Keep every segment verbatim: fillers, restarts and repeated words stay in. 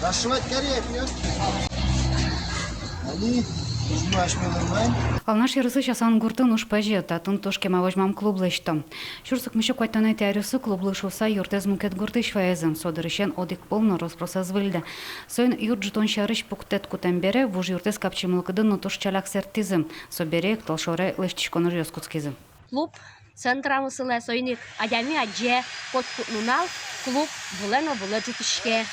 Расшивать каре, пьёт. Али, уж баш меломай. Алнаш ёросысь Асан гуртын уж пӧзе, татын туж кема возьмам клуб лэсьто. Сюрс укмыссю куатьтонэтӥ аръёсы клублы шуыса юртэз мукет гуртысь ваизы. Со дырысен одӥг пол но рос-прос ӧз выльды. Соин юрт ӝутон сярысь пуктэт кутэм бере, вуж юртэз капчи мылкыдын но туж ӵаляк сэрттӥзы. Собере ик толшоре лэсьтӥськон ужъёс кутскизы. Клуб центрамы сылэ, соин ик адями адӟе, котькуд нунал клуб вылэ но вылэ ӝутӥське.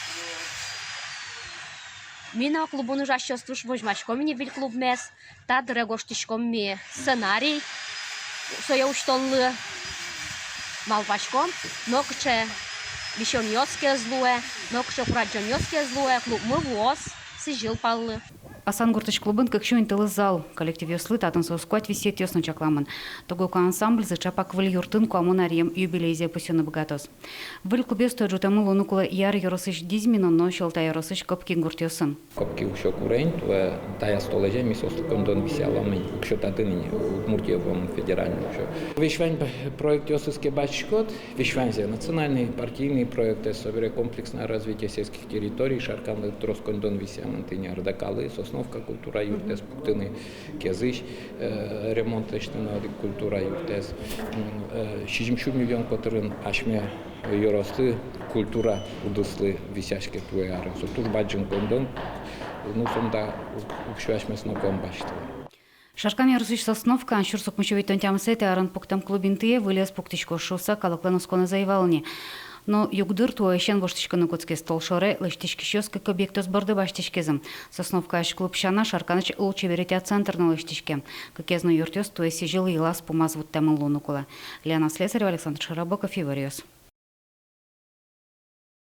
Ми но, клубын ужасьёс, туж возьмаськом ини выль клубмес. Та дыре гожтӥськом ми сценарий сое усьтонлы, малпаськом, нокыӵе висёнъёс ке ӧз луэ, нокыӵе курадӟонъёс ке ӧз луэ, клубмы вуоз сӥзьыл паллы. Асан гуртысь клубын кык сю интылы зал, коллективъёслы татын соос куать висъетъёс но чакламын. Тугуко ансамбльзы ӵапак выль юртын куамын аръем юбилейзэ пусйыны быгатоз. Выль клубъёс туэ ӝутэмын луыны кулэ Яр ёросысь Дизьмино но Сьӧлта ёросысь Копки гуртъёсын. Копки уксё куре ини, туэ таяз толэзе ми соослы коньдон висъялом ини, уксё татын ини, Удмуртие вуэмын федеральной уксё. Весь вань п-, проектъёсыз ке басьтӥськод, весь ваньзэ, национальный, партийный проектэз, собере комплексное развитие сельских территорий, Шарканлы трос коньдон висъямын тӥни, Ардакалы, Сосновка культура юртэз пуктыны, Кезысь, э, ремонт лэсьтыны одӥг культура юртэз. М, э, сизьым сю миллион котырын асьме ёросты культура удыслы висъяське туэ арын. Со туж бадӟым коньдон, ну, со мында у-, уксё асьмеос ноку ӧм басьтылэ. Шаркан ёросысь Сосновкаын сюрс укмыссю витьтон тямысэтӥ арын пуктэм клуб интые выльёс пуктӥськоз шуыса калыклэн осконэз ӧй вал ни. Но югдур туэысен воштӥськыны кутскиз, толшоре лэсьтӥськисьёс кык объектъёс борды басьтӥськизы. Сосновкаысь клуб сяна, Шарканысь лулчеберетъя центр но лэсьтӥське. Кыкез но юртъёс туэ сӥзьыл йылаз-пумаз вуттэмын луыны кулэ. Лена Слесарева, Александр Широбоков, «Иворъёс».